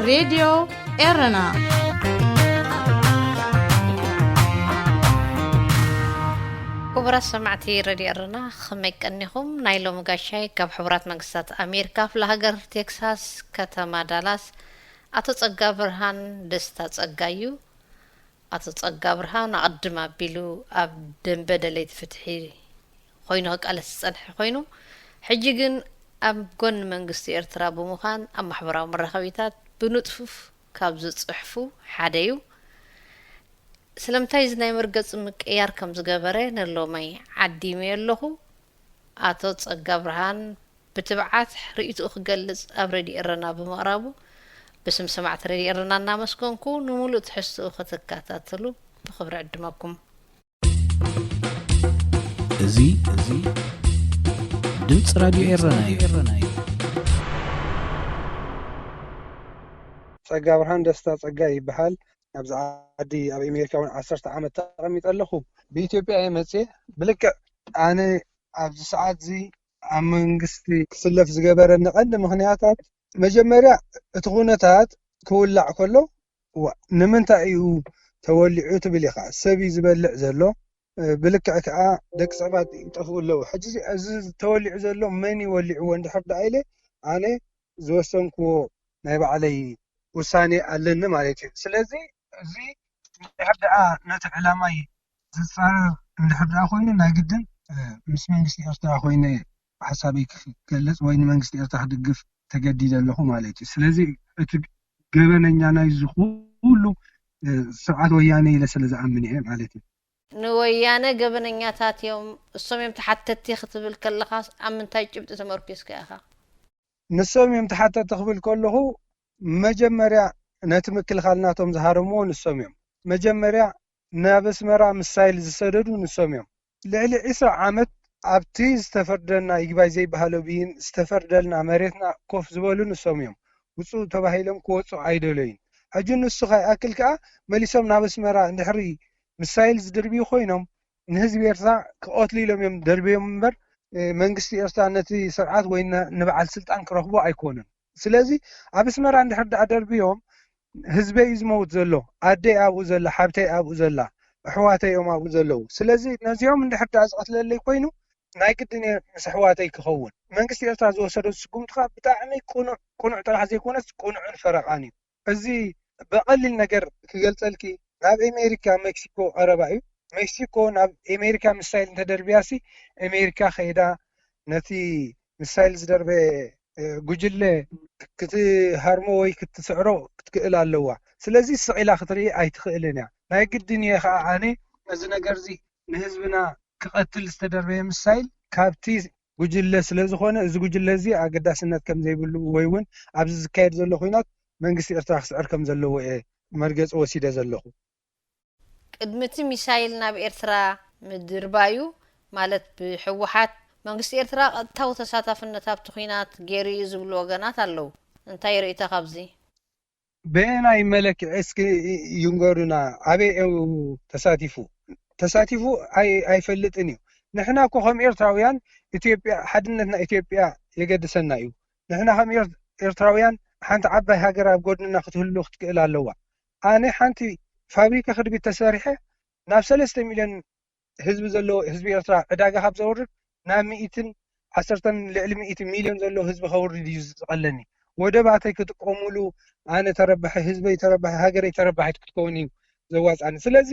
ሬድዮ ኤረና። ክቡራት ሰማዕቲ ሬድዮ ኤረና፣ ከመይ ቀኒኹም? ናይ ሎሚ ጋሻይ ካብ ሕቡራት መንግስታት ኣሜሪካ ክፍለ ሃገር ቴክሳስ ከተማ ዳላስ ኣቶ ጸጋ ብርሃን ደስታ ጸጋ እዩ። ኣቶ ጸጋ ብርሃን ኣቐድም ኣቢሉ ኣብ ደንበ ደለይቲ ፍትሒ ኮይኑ ክቃለስ ዝጸንሐ ኮይኑ፣ ሕጂ ግን ኣብ ጎኒ መንግስቲ ኤርትራ ብምዃን ኣብ ማሕበራዊ መራኸቢታት ብንጡፍ ካብ ዝጽሕፉ ሓደ እዩ። ስለምንታይ እዚ ናይ መርገጺ ምቅያር ከም ዝገበረ ንሎማይ ዓዲመዮ ኣለኹ። ኣቶ ጸጋ ብርሃን ብትብዓት ርእይትኡ ክገልጽ ኣብ ሬድዮ ኤረና ብምቕራቡ ብስም ሰማዕቲ ሬድዮ ኤረና እናመስገንኩ፣ ንምሉእ ትሕዝትኡ ክትከታተሉ ብኽብሪ ዕድመኩም። እዚ እዚ ድምፂ ራድዮ ኤረና እዩ። ጸጋ ብርሃን ደስታ ጸጋ ይበሃል። ኣብዚ ዓዲ ኣብ ኣሜሪካ እውን ዓሰርተ ዓመት ተቐሚጠ ኣለኹ። ብኢትዮጵያ እየ መፅየ። ብልክዕ ኣነ ኣብዚ ሰዓት እዚ ኣብ መንግስቲ ክስለፍ ዝገበረኒ ቀንዲ ምኽንያታት፣ መጀመርያ እቲ ኩነታት ክውላዕ ከሎ፣ ዋ፣ ንምንታይ እዩ ተወሊዑ ትብል ኢኻ። ሰብ እዩ ዝበልዕ ዘሎ። ብልክዕ ከዓ ደቂ ሰባት ይጠፍኡ ኣለዉ። ሕጂ እዚ ተወሊዑ ዘሎ መን እዩ ወሊዕዎ እንድሕር ደኣ ኢለ፣ ኣነ ዝወሰንክዎ ናይ ባዕለይ ውሳኔ ኣለኒ ማለት እዩ። ስለዚ እዚ እንድሕር ደኣ ነቲ ዕላማይ ዝፃረር እንድሕር ደኣ ኮይኑ፣ ናይ ግድን ምስ መንግስቲ ኤርትራ ኮይነ ሓሳበይ ክገልፅ ወይ ንመንግስቲ ኤርትራ ክድግፍ ተገዲደ ኣለኹ ማለት እዩ። ስለዚ እቲ ገበነኛ ናይዚ ኩሉ ስርዓት ወያነ ኢለ ስለ ዝኣምን እየ ማለት እዩ። ንወያነ ገበነኛታት እዮም፣ እሶም እዮም ተሓተቲ ክትብል ከለኻስ ኣብ ምንታይ ጭብጢ ተመርኲስካ ኢኻ? ንሶም እዮም ተሓተቲ ክብል ከለኹ፣ መጀመርያ ነቲ ምክልኻል ናቶም ዝሃረምዎ ንሶም እዮም። መጀመርያ ናብ ኣስመራ ምሳይል ዝሰደዱ ንሶም እዮም። ልዕሊ ዕስራ ዓመት ኣብቲ ዝተፈርደልና ይግባይ ዘይበሃሎ ብይን ዝተፈርደልና መሬትና ኮፍ ዝበሉ ንሶም እዮም። ውፅኡ ተባሂሎም ክወፁ ኣይደለዩን። ሕጂ ንሱ ከይኣክል ከዓ መሊሶም ናብ ኣስመራ እንድሕሪ ምሳይል ዝድርብዩ ኮይኖም ንህዝቢ ኤርትራ ክቐትሉ ኢሎም እዮም ደርብዮም እምበር መንግስቲ ኤርትራ ነቲ ስርዓት ወይ ንበዓል ስልጣን ክረኽቦ ኣይኮኑን። ስለዚ ኣብ ኣስመራ እንድሕር ደኣ ደርብዮም ህዝበይ እዩ ዝመውት ዘሎ፣ ኣደይ ኣብኡ ዘላ፣ ሓብተይ ኣብኡ ዘላ፣ ኣሕዋተይ እዮም ኣብኡ ዘለዉ። ስለዚ ነዚኦም እንድሕር ደኣ ዝቐትለለይ ኮይኑ ናይ ግድን እየ ምስ ኣሕዋተይ ክኸውን። መንግስቲ ኤርትራ ዝወሰዶ ስጉምቲ ከዓ ብጣዕሚ ቅኑዕ ቅኑዕ ጥራሕ ዘይኮነስ ቅኑዕን ፈረቓን እዩ። እዚ ብቐሊል ነገር ክገልጸልኪ፣ ናብ ኣሜሪካ ሜክሲኮ ቀረባ እዩ። ሜክሲኮ ናብ ኣሜሪካ ሚሳይል እንተደርብያሲ ኣሜሪካ ከይዳ ነቲ ሚሳይል ዝደርበ ጉጅለ ክትሃርሞ ወይ ክትስዕሮ ክትክእል ኣለዋ። ስለዚ ስቕ ኢላ ክትርኢ ኣይትኽእልን እያ። ናይ ግድን እየ ከዓ ኣነ ነዚ ነገር እዚ ንህዝብና ክቐትል ዝተደርበየ ሚሳይል ካብቲ ጉጅለ ስለ ዝኾነ፣ እዚ ጉጅለ እዚ ኣገዳስነት ከም ዘይብሉ ወይ እውን ኣብዚ ዝካየድ ዘሎ ኲናት መንግስቲ ኤርትራ ክስዕር ከም ዘለዎ እየ መርገፂ ወሲደ ዘለኹ። ቅድሚ እቲ ሚሳይል ናብ ኤርትራ ምድርባዩ፣ ማለት ብህወሓት፣ መንግስቲ ኤርትራ ቀጥታዊ ተሳታፍነት ኣብቲ ኲናት ገይሩ እዩ ዝብሉ ወገናት ኣለዉ። እንታይ ርእይቶ ካብዚ? በየናይ መለክዒ እስኪ ይንገሩና፣ ኣበይ እዩ ተሳቲፉ? ተሳቲፉ ኣይ- ኣይፈልጥን እዩ። ንሕና እኮ ከም ኤርትራውያን ኢትዮጵያ፣ ሓድነትና ኢትዮጵያ የገድሰና እዩ። ንሕና ከም ኤር- ኤርትራውያን ሓንቲ ዓባይ ሃገር ኣብ ጎድንና ክትህሉ ክትክእል ኣለዋ። ኣነ ሓንቲ ፋብሪካ ክርቢት ተሰሪሐ ናብ ሰለስተ ሚልዮን ህዝቢ ዘለዎ ህዝቢ ኤርትራ ዕዳጋ ካብ ዘውርድ ናብ ሚእትን ዓሰርተን ልዕሊ ሚእቲ ሚልዮን ዘሎ ህዝቢ ከውርድ እዩ ዝቐለኒ። ወደባተይ ክጥቀሙሉ ኣነ ተረባሒ፣ ህዝበይ ተረባሒ፣ ሃገረይ ተረባሒት ክትከውን እዩ ዘዋፅኣኒ። ስለዚ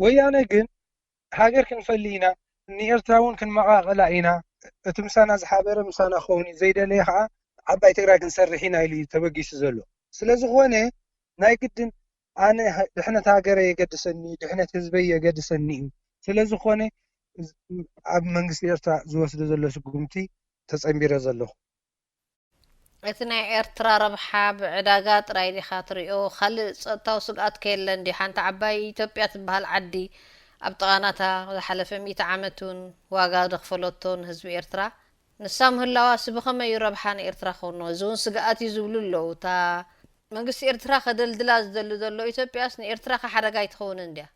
ወያነ ግን ሃገር ክንፈሊ ኢና፣ ንኤርትራ እውን ክንመቓቐላ ኢና፣ እቲ ምሳና ዝሓበረ ምሳና ክኸውን እዩ፣ ዘይደለየ ከዓ ዓባይ ትግራይ ክንሰርሕ ኢና ኢሉ እዩ ተበጊሱ ዘሎ። ስለዝኾነ ናይ ግድን ኣነ ድሕነት ሃገረይ የገድሰኒ፣ ድሕነት ህዝበይ የገድሰኒ እዩ። ስለዝኾነ ኣብ መንግስቲ ኤርትራ ዝወስዶ ዘሎ ስጉምቲ ተፀንቢረ ዘለኹ። እቲ ናይ ኤርትራ ረብሓ ብዕዳጋ ጥራይ ዲኻ ትሪኦ? ካልእ ጸጥታዊ ስግኣት ከ የለን ድዩ? ሓንቲ ዓባይ ኢትዮጵያ ትበሃል ዓዲ ኣብ ጥቓናታ ዝሓለፈ ሚእቲ ዓመት እውን ዋጋ ዘኽፈለቶ ንህዝቢ ኤርትራ ንሳ ምህላዋስ ብኸመይ እዩ ረብሓ ንኤርትራ ክኾኖ? እዚ እውን ስግኣት እዩ ዝብሉ ኣለዉ። እታ መንግስቲ ኤርትራ ከደልድላ ዝደሊ ዘሎ ኢትዮጵያስ ንኤርትራ ከ ሓደጋ ኣይትኸውንን ድያ?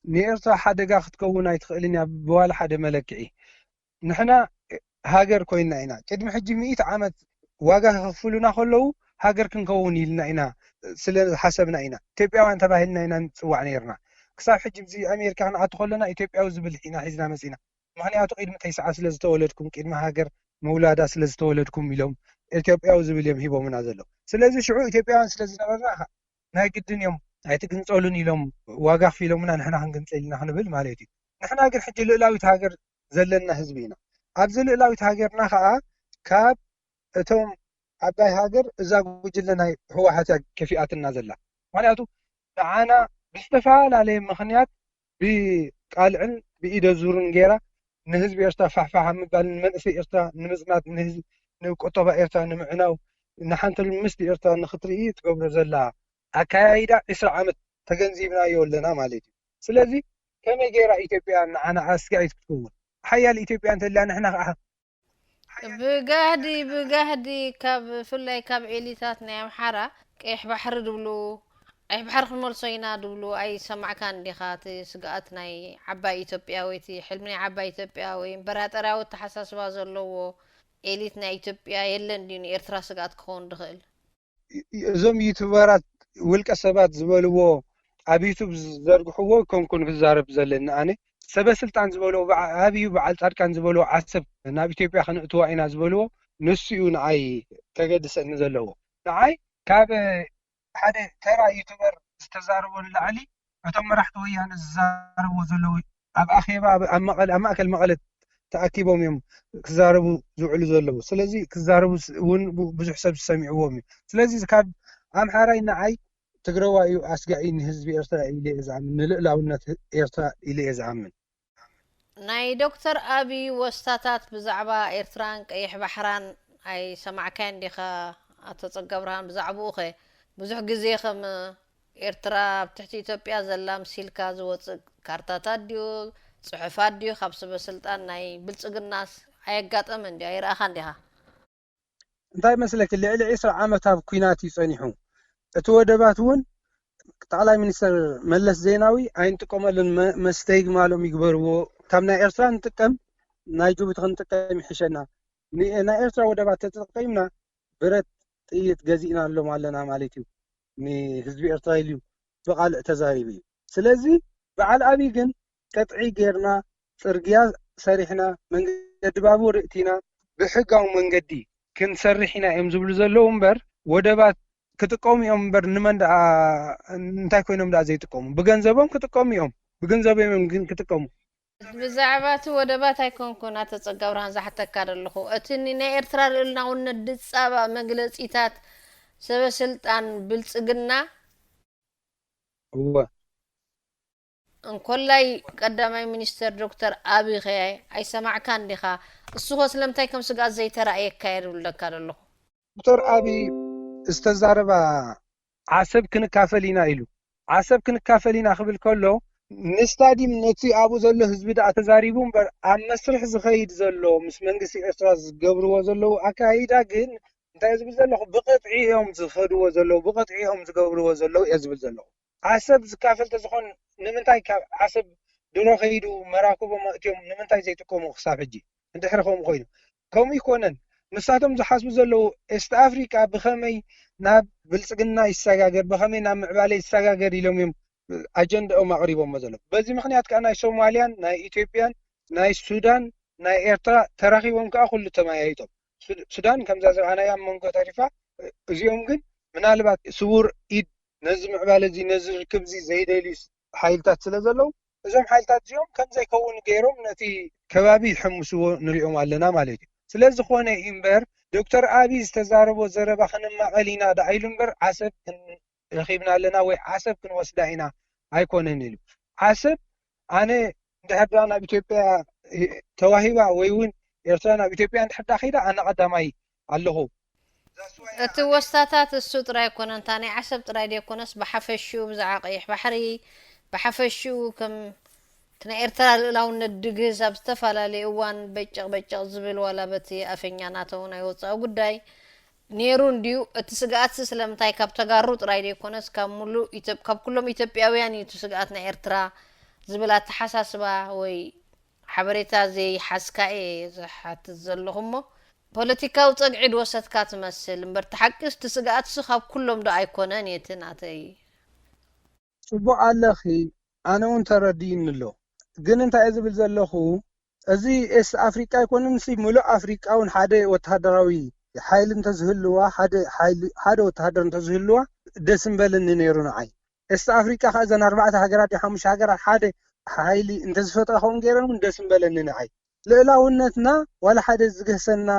ንኤርትራ ሓደጋ ክትከውን ኣይትኽእልን እያ ብዋላ ሓደ መለክዒ። ንሕና ሃገር ኮይንና ኢና። ቅድሚ ሕጂ ሚእቲ ዓመት ዋጋ ከኽፍሉና ከለዉ ሃገር ክንከውን ኢልና ኢና ስለ ዝሓሰብና ኢና ኢትዮጵያውያን ተባሂልና ኢና ንፅዋዕ ነይርና። ክሳብ ሕጂ እዚ ኣሜሪካ ክንኣቱ ከለና ኢትዮጵያዊ ዝብል ኢና ሒዝና መፂና። ምክንያቱ ቅድሚ ተስዓ ስለ ዝተወለድኩም፣ ቅድሚ ሃገር ምውላዳ ስለ ዝተወለድኩም ኢሎም ኢትዮጵያዊ ዝብል እዮም ሂቦምና ዘለዉ። ስለዚ ሽዑ ኢትዮጵያውያን ስለ ዝነበርና ናይ ግድን እዮም ኣይትግንፀሉን ኢሎም ዋጋ ኣኽፊሎምና ንሕና ክንግንፀል ኢና ክንብል ማለት እዩ። ንሕና ግን ሕጂ ልእላዊት ሃገር ዘለና ህዝቢ ኢና። ኣብዚ ልእላዊት ሃገርና ከዓ ካብ እቶም ዓባይ ሃገር እዛ ጉጅለ ናይ ህወሓት እያ ከፊኣትና ዘላ። ምክንያቱ ንዓና ብዝተፈላለየ ምክንያት ብቃልዕን ብኢደ ዙርን ገይራ ንህዝቢ ኤርትራ ፋሕፋሕ ኣብ ምባል፣ ንመንእሰይ ኤርትራ ንምጽናት፣ ንህዝቢ ንቁጠባ ኤርትራ ንምዕናው፣ ንሓንቲ ልምስቲ ኤርትራ ንክትርኢ ትገብሮ ዘላ ኣካያይዳ ዕስራ ዓመት ተገንዚብናዮ ኣለና ማለት እዩ። ስለዚ ከመይ ገይራ ኢትዮጵያ ንዓና ኣስጋኢት ክትከውን? ሓያል ኢትዮጵያ እንተልያ ንሕና ከዓ ብጋህዲ ብጋህዲ ካብ ብፍላይ ካብ ኤሊታት ናይ ኣምሓራ ቀይሕ ባሕሪ ድብሉ ቀይሕ ባሕሪ ክንመልሶ ኢና ድብሉ ኣይሰማዕካን ዲኻ? እቲ ስግኣት ናይ ዓባይ ኢትዮጵያ ወይ እቲ ሕልሚ ናይ ዓባይ ኢትዮጵያ ወይ እምበራጠርያዊ ኣተሓሳስባ ዘለዎ ኤሊት ናይ ኢትዮጵያ የለን ድዩ ንኤርትራ ስግኣት ክኸውን ድኽእል? እዞም ዩቱበራት ውልቀ ሰባት ዝበልዎ ኣብ ዩቱብ ዝዘርግሕዎ ኮንኩን ክዛረብ ዘለኒ ኣነ ሰበ ስልጣን ዝበልዎ በዓ- ኣብዩ በዓል ጻድቃን ዝበልዎ ዓሰብ ናብ ኢትዮጵያ ከነእትዋ ኢና ዝበልዎ ንሱ እዩ ንዓይ ከገድሰኒ ዘለዎ ንዓይ ካብ ሓደ ተራ ዩቱበር ዝተዛረቦ ንላዕሊ እቶም መራሕቲ ወያነ ዝዛረብዎ ዘለዉ ኣብ ኣኼባ ኣብ ኣብ መቐለ ኣብ ማእከል መቐለ ተኣኪቦም እዮም ክዛረቡ ዝውዕሉ ዘለዉ ስለዚ ክዛረቡ እውን ብዙሕ ሰብ ዝሰሚዕዎም እዩ ስለዚ ካብ ኣምሓራይ ንዓይ ትግረዋይ እዩ ኣስጋኢ ንህዝቢ ኤርትራ ኢለ እየ ዝኣምን ንልእላውነት ኤርትራ ኢለ እየ ዝኣምን ናይ ዶክተር ኣብይ ወስታታት ብዛዕባ ኤርትራን ቀይሕ ባሕራን ኣይሰማዕካዮን ዲኻ? ኣቶ ጸጋብርሃን ብዛዕባኡ ኸ ብዙሕ ግዜ ከም ኤርትራ ኣብ ትሕቲ ኢትዮጵያ ዘላ ምሲልካ ዝወፅእ ካርታታት ድዩ ፅሑፋት ድዩ ካብ ሰበ ስልጣን ናይ ብልፅግናስ ኣየጋጠመን ድዩ ኣይረኣኻን ዲኻ? እንታይ መስለኪ ልዕሊ ዕስራ ዓመት ኣብ ኲናት እዩ ጸኒሑ እቲ ወደባት እውን ጠቕላይ ሚኒስትር መለስ ዜናዊ ኣይንጥቀመሉን መስተይ ግማሎም ይግበርዎ ካብ ናይ ኤርትራ ንጥቀም ናይ ጅቡቲ ክንጥቀም ይሕሸና ናይ ኤርትራ ወደባት ተጠቂምና ብረት ጥይት ገዚእናሎም ኣለና ማለት እዩ ንህዝቢ ኤርትራ ኢሉ እዩ ብቃልዕ ተዛሪቡ እዩ ስለዚ በዓል ኣብይ ግን ቅጥዒ ጌርና፣ ጽርግያ ሰሪሕና፣ መንገዲ ባቡር እእቲና፣ ብሕጋዊ መንገዲ ክንሰርሕ ኢና እዮም ዝብሉ ዘለዉ እምበር ወደባት ክጥቀሙ እዮም እምበር ንመን ደኣ እንታይ ኮይኖም ደኣ ዘይጥቀሙ ብገንዘቦም ክጥቀሙ እዮም ብገንዘቦም እዮም ግን ክጥቀሙ ብዛዕባ እቲ ወደባት ኣይኮንኩን ኣቶ ጸጋብርሃን ዝሓተካ ዘለኹ እቲ ናይ ኤርትራ ልእልናውነት ድጻባ መግለጺታት ሰበ ስልጣን ብልጽግና እወ እንኮላይ ቀዳማይ ሚኒስተር ዶክተር ኣብይ ኸ ኣይሰማዕካን ዲኻ? እሱ ኸ ስለምንታይ ከም ስግኣት ዘይተራእየካ እየ ዝብለካ ዘለኹ። ዶክተር ኣብይ ዝተዛረባ ዓሰብ ክንካፈል ኢና ኢሉ። ዓሰብ ክንካፈል ኢና ክብል ከሎ ንስታዲም ነቲ ኣብኡ ዘሎ ህዝቢ ደኣ ተዛሪቡ እምበር ኣብ መስርሕ ዝኸይድ ዘሎ ምስ መንግስቲ ኤርትራ ዝገብርዎ ዘለዉ ኣካይዳ ግን እንታይ ዝብል ዘለኹ ብቕጥዒ እዮም ዝኸድዎ ዘለዉ ብቕጥዒ እዮም ዝገብርዎ ዘለዉ እየ ዝብል ዘለኹ ዓሰብ ዝካፈል ተዝኾን ንምንታይ ካብ ዓሰብ ድሮ ከይዱ መራክቦም ኣእትዮም ንምንታይ ዘይጥቀሙ ክሳብ ሕጂ እንድሕር ከምኡ ኮይኑ ከምኡ ይኮነን ንሳቶም ዝሓስቡ ዘለዉ ኤስት ኣፍሪቃ ብኸመይ ናብ ብልፅግና ይሰጋገር ብኸመይ ናብ ምዕባለ ይሰጋገር ኢሎም እዮም ኣጀንዳኦም ኣቕሪቦሞ ዘለዉ በዚ ምክንያት ከዓ ናይ ሶማልያን ናይ ኢትዮጵያን ናይ ሱዳን ናይ ኤርትራ ተራኺቦም ከዓ ኩሉ ተመያይጦም ሱዳን ከምዛ ዝረኣናያ ኣብ መንጎ ተሪፋ እዚኦም ግን ምናልባት ስውር ኢድ ነዚ ምዕባለ እዚ ነዚ ርክብ እዚ ዘይደልዩ ሓይልታት ስለ ዘለዉ እዞም ሓይልታት እዚኦም ከም ዘይከውን ገይሮም ነቲ ከባቢ ይሕምስዎ ንሪኦም ኣለና ማለት እዩ። ስለዝኾነ እዩ እምበር ዶክተር ኣብይ ዝተዛረቦ ዘረባ ክንማቐል ኢና ደኣ ኢሉ እምበር ዓሰብ ረኺብና ኣለና ወይ ዓሰብ ክንወስዳ ኢና ኣይኮነን ኢሉ። ዓሰብ ኣነ እንድሕር ደኣ ናብ ኢትዮጵያ ተዋሂባ ወይ እውን ኤርትራ ናብ ኢትዮጵያ እንድሕር ደኣ ከይዳ ኣነ ቀዳማይ ኣለኹ። እቲ ወስታታት እሱ ጥራይ ኣይኮነን፣ እታ ናይ ዓሰብ ጥራይ ደይኮነስ ብሓፈሽኡ ብዛዕባ ቀይሕ ባሕሪ ብሓፈሽኡ ከም እቲ ናይ ኤርትራ ልእላውነት ድግህስ ኣብ ዝተፈላለየ እዋን በጨቕ በጨቕ ዝብል ዋላ በቲ ኣፈኛ ናቶ ናይ ወፃኢ ጉዳይ ነይሩ እንድዩ። እቲ ስግኣትሲ ስለምንታይ ካብ ተጋሩ ጥራይ ደይኮነስ ካብ ሙሉእ ኢትዮ- ካብ ኩሎም ኢትዮጵያውያን እዩ እቲ ስግኣት ናይ ኤርትራ ዝብል ኣተሓሳስባ ወይ ሓበሬታ ዘይሓዝካ እየ ዝሓትት ዘለኹ እሞ ፖለቲካዊ ጸግዒ ድወሰድካ ትመስል እምበር፣ እቲ ሓቂስ እቲ ስግኣትሲ ካብ ኩሎም ዶ ኣይኮነን? የቲ ናተይ። ጽቡቕ ኣለኺ፣ ኣነ እውን ተረዲእኒ ኣሎ። ግን እንታይ እየ ዝብል ዘለኹ፣ እዚ ኤስት ኣፍሪቃ ኣይኮነን ሲ፣ ምሉእ ኣፍሪቃ እውን ሓደ ወተሃደራዊ ሓይሊ እንተዝህልዋ፣ ሓደ ሓይሊ፣ ሓደ ወተሃደር እንተዝህልዋ ደስ ምበለኒ ነይሩ ንዓይ። ኤስት ኣፍሪቃ ከ እዘን ኣርባዕተ ሃገራት ዲ ሓሙሽተ ሃገራት ሓደ ሓይሊ እንተዝፈጥራ ከምኡ ገይረን እውን ደስ ምበለኒ ንዓይ። ልእላውነትና ዋላ ሓደ ዝገህሰና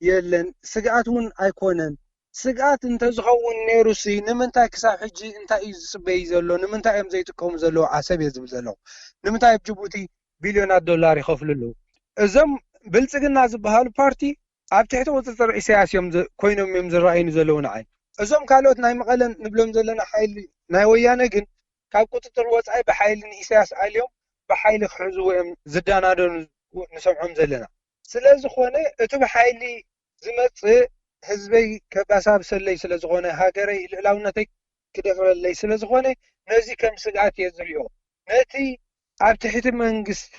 የለን፣ ስግኣት እውን ኣይኮነን። ስግኣት እንተዝኸውን ነይሩ ሲ፣ ንምንታይ ክሳብ ሕጂ እንታይ እዩ ዝጽበይ ዘሎ? ንምንታይ እዮም ዘይጥቀሙ ዘለዉ ዓሰብ እየ ዝብል ዘለኹ። ንምንታይ ኣብ ጅቡቲ ቢልዮናት ዶላር ይኸፍሉ ኣለዉ? እዞም ብልጽግና ዝበሃሉ ፓርቲ ኣብ ትሕቲ ቁጽጽር ኢሳያስ እዮም ዝ-፣ ኮይኖም እዮም ዝረኣዩኒ ዘለዉ ንዓይ። እዞም ካልኦት ናይ መቐለን ንብሎም ዘለና ሓይሊ ናይ ወያነ ግን ካብ ቁጽጽር ወጻኢ ብሓይሊ ንኢሳያስ ኣልዮም ብሓይሊ ክሕዝዎ እዮም ዝዳናደኑ ንሰምዖም ዘለና። ስለ ዝኾነ እቲ ብሓይሊ ዝመጽእ ህዝበይ ከባሳብሰለይ ስለ ዝኾነ፣ ሃገረይ ልእላውነተይ ክደፍረለይ ስለ ዝኾነ፣ ነዚ ከም ስግኣት እየ ዝሪኦ። ነቲ ኣብ ትሕቲ መንግስቲ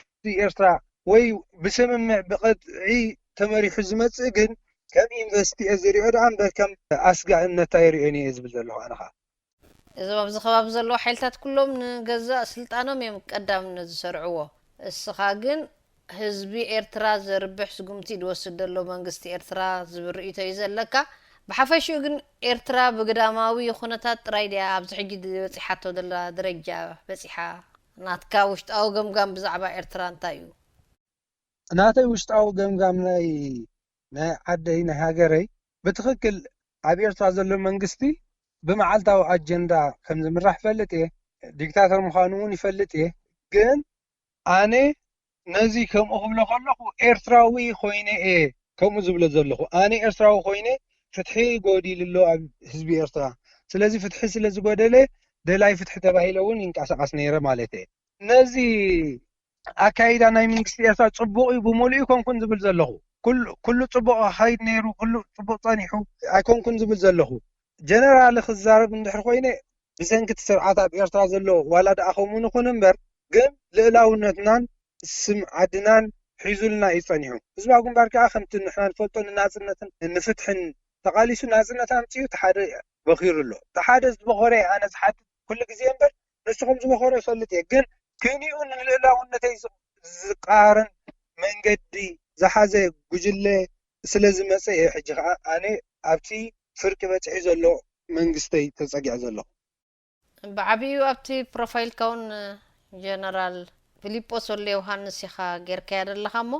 ኤርትራ ወይ ብስምምዕ ብቐጥዒ ተመሪሑ ዝመጽእ ግን ከም ኢንቨስት እየ ዝሪኦ ደኣ እምበር ከም ኣስጋእነት ኣይሪኦን እየ ዝብል ዘለኹ ኣነ ኸኣ። እዞም ኣብዚ ከባቢ ዘለዉ ሓይልታት ኩሎም ንገዛእ ስልጣኖም እዮም ቀዳምነት ዝሰርዕዎ። እስኻ ግን ህዝቢ ኤርትራ ዘርብሕ ስጉምቲ ድወስድ ዘሎ መንግስቲ ኤርትራ ዝብል ርእይቶ እዩ ዘለካ። ብሓፈሽኡ ግን ኤርትራ ብግዳማዊ ኩነታት ጥራይ ድያ ኣብዚ ሕጂ በጺሓቶ ዘላ ደረጃ በጺሓ? ናትካ ውሽጣዊ ገምጋም ብዛዕባ ኤርትራ እንታይ እዩ? ናተይ ውሽጣዊ ገምጋም ናይ፣ ናይ ዓደይ፣ ናይ ሃገረይ፣ ብትኽክል ኣብ ኤርትራ ዘሎ መንግስቲ ብመዓልታዊ ኣጀንዳ ከም ዝምራሕ ይፈልጥ እየ። ዲክታተር ምዃኑ እውን ይፈልጥ እየ። ግን ኣነ ነዚ ከምኡ ክብሎ ከለኹ ኤርትራዊ ኮይነ እየ ከምኡ ዝብሎ ዘለኹ። ኣነ ኤርትራዊ ኮይነ ፍትሒ ጎዲሉ ኣሎ ኣብ ህዝቢ ኤርትራ። ስለዚ ፍትሒ ስለ ዝጎደለ ደላይ ፍትሒ ተባሂለ እውን ይንቀሳቐስ ነይረ ማለት እየ። ነዚ ኣካይዳ ናይ መንግስቲ ኤርትራ ጽቡቕ እዩ፣ ብምሉእ ኣይኮንኩን ዝብል ዘለኹ። ኩሉ፣ ኩሉ ጽቡቕ ኣካይድ ነይሩ፣ ኩሉ ጽቡቕ ጸኒሑ ኣይኮንኩን ዝብል ዘለኹ። ጀነራል ክዛረብ እንድሕር ኮይነ፣ ብሰንኪ እቲ ስርዓት ኣብ ኤርትራ ዘሎ ዋላ ደኣ ከምኡ ንኹን እምበር፣ ግን ልእላውነትናን ስም ዓድናን ሒዙልና እዩ ጸኒሑ። ህዝባዊ ግንባር ከኣ ከምቲ ንሕና ንፈልጦ ንናጽነትን ንፍትሕን ተቓሊሱ ናጽነት ኣምጺኡ፣ እቲ ሓደ በኺሩ ኣሎ። እቲ ሓደ ዝበኾረ ኣነ ዝሓትት ኩሉ ግዜ እምበር፣ ንሱ ከም ዝበኾረ ይፈልጥ እየ። ግን ክንኡ ንልእላውነተይ ዝ-፣ ዝቃረን መንገዲ ዝሓዘ ጉጅለ ስለ ዝመጸ እየ ሕጂ ከኣ ኣነ ኣብቲ ፍርቂ በጺሑ ዘሎ መንግስተይ ተጸጊዐ ዘለኹ። ብዓቢኡ ኣብቲ ፕሮፋይልካ እውን ጀነራል ፊሊጶስ ወልደ ዮሃንስ ኢኻ ጌርካያ ዘለኻ እሞ፣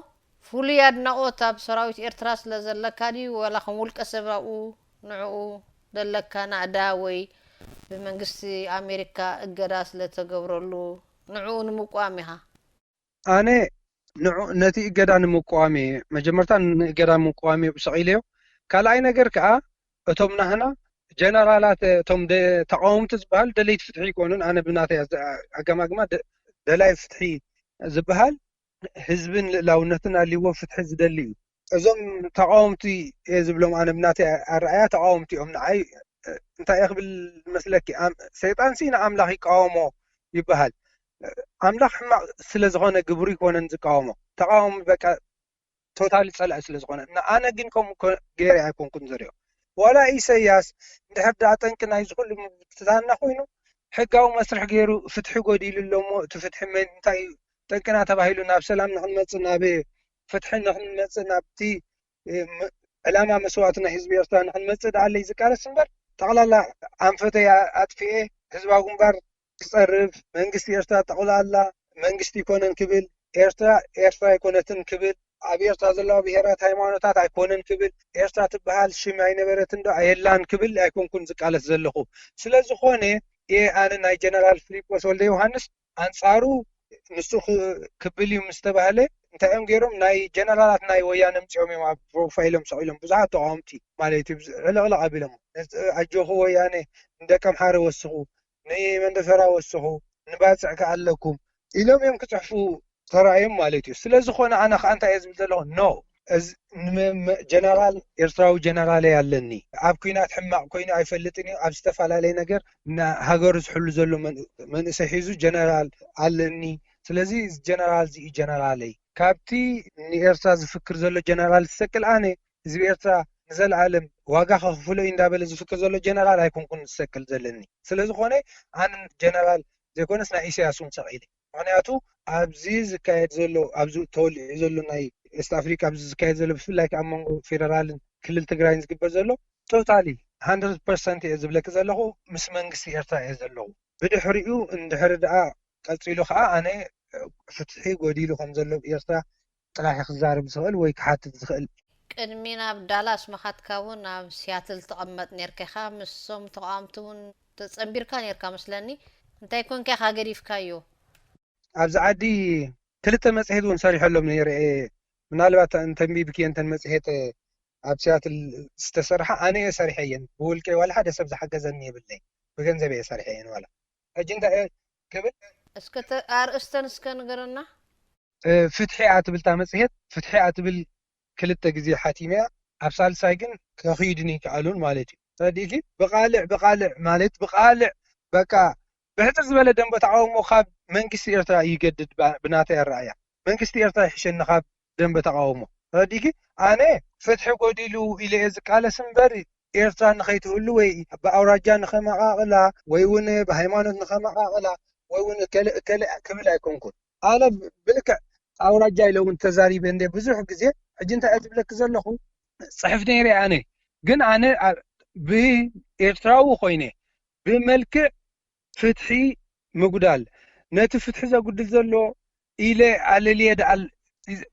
ፍሉይ ኣድናቖት ኣብ ሰራዊት ኤርትራ ስለ ዘለካ ድዩ፣ ዋላ ከም ውልቀ ሰብ ኣብኡ ንዕኡ ዘለካ ናእዳ ወይ ብመንግስቲ ኣሜሪካ እገዳ ስለ ተገብረሉ ንዕኡ ንምቋም ኢኻ? ኣነ ንዑ-፣ ነቲ እገዳ ንምቋም እየ፣ መጀመርታ ንእገዳ ምቋም እየ ሰቒለዮ። ካልኣይ ነገር ከኣ እቶም ናህና ጀነራላት፣ እቶም ደ-፣ ተቃወምቲ ዝበሃል ደለይቲ ፍትሒ ኣይኮኑን። ኣነ ብናተይ ኣዘ-፣ ኣገማግማ ደ-፣ ደላይ ፍትሒ ዝበሃል ህዝብን ልእላውነትን ኣልዎ ፍትሒ ዝደሊ እዩ። እዞም ተቃወምቲ እየ ዝብሎም ኣነ ብናተይ ኣረኣያ ተቃወምቲ እዮም። ንዓይ እንታይ እየ ክብል መስለኪ? ኣም-፣ ሰይጣን ሲ ንኣምላኽ ይቃወሞ ይበሃል። ኣምላኽ ሕማቕ ስለ ዝኾነ ግብሩ ይኮነን ዝቃወሞ። ተቃወሚ በቃ ቶታሊ ጸላኢ ስለ ዝኾነ። ንኣነ ግን ከምኡ ኮ-፣ ገይረ ኣይኮንኩን ዝሪኦ። ዋላ ኢሰያስ እንድሕር ደኣ ጠንቂ ናይዚ ኩሉ ምብትታንና ኮይኑ፣ ሕጋዊ መስርሕ ገይሩ ፍትሒ ጎዲሉ ኣሎ እሞ፣ እቲ ፍትሒ መን፣ እንታይ እዩ ጠንቅና ተባሂሉ ናብ ሰላም ንኽንመጽእ፣ ናብ ፍትሒ ንኽንመጽእ፣ ናብቲ፣ እ፣ ም-፣ ዕላማ መስዋእቲ ናይ ህዝቢ ኤርትራ ንኽንመጽእ ደኣ ኣለይ ዝቃለስ እምበር፣ ጠቕላላ ኣንፈተይ ኣ-፣ ኣጥፊኤ ህዝባዊ ግንባር ክጸርፍ፣ መንግስቲ ኤርትራ ጠቕላላ መንግስቲ ኣይኮነን ክብል፣ ኤርትራ ኤርትራ ኣይኮነትን ክብል፣ ኣብ ኤርትራ ዘለዋ ብሄራት ሃይማኖታት ኣይኮነን ክብል፣ ኤርትራ ትበሃል ሽም ኣይነበረትን ዶ ኣየላን ክብል ኣይኮንኩን ዝቃለስ ዘለኹ። ስለ ዝኾነ እየ ኣነ ናይ ጀነራል ፊሊጶስ ወልደ ዮሃንስ ኣንጻሩ ንሱ ክ-፣ ክብል እዩ ምስ ተባህለ እንታይ እዮም ገይሮም? ናይ ጀነራላት ናይ ወያነ ኣምጺኦም እዮም ኣብ ፕሮፋይሎም ሰቒሎም፣ ብዙሓት ተቃወምቲ ማለት እዩ፣ ዕልቕልቕ ኣቢሎም፣ ኣጆኹ ወያነ፣ ንደቂ ኣምሓረ ወስኹ፣ ንመንደፈራ ወስኹ፣ ንባጽዕ ከኣ ኣለኩም ኢሎም እዮም ክጽሕፉ ተራእዮም ማለት እዩ። ስለ ዝኾነ ኣነ ከኣ እንታይ እየ ዝብል ዘለኹ? ኖ፣ እዚ ንመ-፣ መ-፣ ጀነራል፣ ኤርትራዊ ጀነራለይ ኣለኒ። ኣብ ኲናት ሕማቕ ኮይኑ ኣይፈልጥን እዩ። ኣብ ዝተፈላለየ ነገር ንሃገሩ ዝሕሉ ዘሎ መን-፣ መንእሰይ ሒዙ ጀነራል ኣለኒ። ስለዚ እዚ ጀነራል እዚ እዩ ጀነራለይ። ካብቲ ንኤርትራ ዝፍክር ዘሎ ጀነራል ዝሰቅል ኣነ ህዝቢ ኤርትራ ንዘለኣለም ዋጋ ከኽፍሎ እዩ እንዳበለ ዝፍክር ዘሎ ጀነራል ኣይኮንኩን ዝሰቅል ዘለኒ። ስለ ዝኾነ ኣነ ጀነራል ዘይኮነስ ናይ ኢሳያስ እውን ሰቒለ። ምኽንያቱ ኣብዚ ዝካየድ ዘሎ፣ ኣብዚ ተወሊዑ ዘሎ ናይ ኤስት ኣፍሪካ፣ ኣብዚ ዝካየድ ዘሎ፣ ብፍላይ ኣብ መንጎ ፌደራልን ክልል ትግራይን ዝግበር ዘሎ ቶታሊ ሃንድረድ ፐርሰንት እየ ዝብለኪ ዘለኹ፣ ምስ መንግስቲ ኤርትራ እየ ዘለኹ። ብድሕሪኡ እንድሕሪ ደኣ ቀጺሉ ከዓ ኣነ ፍትሒ ጎዲሉ ከም ዘሎ ኤርትራ ጥራሕ ክዛረብ ዝኽእል ወይ ክሓትት ዝኽእል። ቅድሚ ናብ ዳላስ ምኻድካ እውን ኣብ ሲያትል ትቐመጥ ነርካ ኢኻ። ምስቶም ተቓወምቲ እውን ተጸንቢርካ ነርካ መስለኒ። እንታይ ኮንካ ኢኻ ገዲፍካዮ? ኣብዚ ዓዲ ክልተ መጽሔት እውን ሰሪሐሎም ነይረ እየ። ምናልባት እንተንቢብክየን እተን መጽሔት ኣብ ሲያትል ዝተሰርሓ ኣነ እየ ሰሪሐየን። ብውልቀይ ዋላ ሓደ ሰብ ዝሓገዘኒ የብለይ። ብገንዘብ እየ ሰሪሐየን ዋላ። ሕጂ እንታይ እየ ክብል? እስከ ተ-፣ ኣርእስተን እስከ ንገረና። እ፣ ፍትሒ እያ ትብል እታ መጽሔት። ፍትሒ እያ ትብል ክልተ ግዜ ሓቲመያ። ኣብ ሳልሳይ ግን ከኺድኒ ይከኣሉን ማለት እዩ። ተረዲእኪ? ብቓልዕ፣ ብቓልዕ ማለት ብቓልዕ በቃ ብሕጽር ዝበለ ደንበ ተቓውሞ ካብ መንግስቲ ኤርትራ ይገድድ ባ-፣ ብናተይ ኣረኣእያ። መንግስቲ ኤርትራ ይሕሸኒ ካብ ደንበ ተቓውሞ። ተረዲእኪ? ኣነ ፍትሒ ጎዲሉ ኢለ እየ ዝቃለስ እምበር ኤርትራ ንኸይትህሉ ወይ ብኣውራጃ ንኸመቓቕላ ወይ እውን ብሃይማኖት ንኸመቓቕላ ወይ እውን እከለ እከለ ክብል ኣይኮንኩን። ኣነ ብልክዕ ኣውራጃ ኢለ እውን ተዛሪበ እንደ ብዙሕ ግዜ። ሕጂ እንታይ እየ ዝብለኪ ዘለኹ? ጽሕፍ ነይረ ኣነ። ግን ኣነ ኣ-፣ ብኤርትራዊ ኮይነ ብመልክዕ ፍትሒ ምጉዳል፣ ነቲ ፍትሒ ዘጉድል ዘሎ ኢለ ኣለልየ ደኣ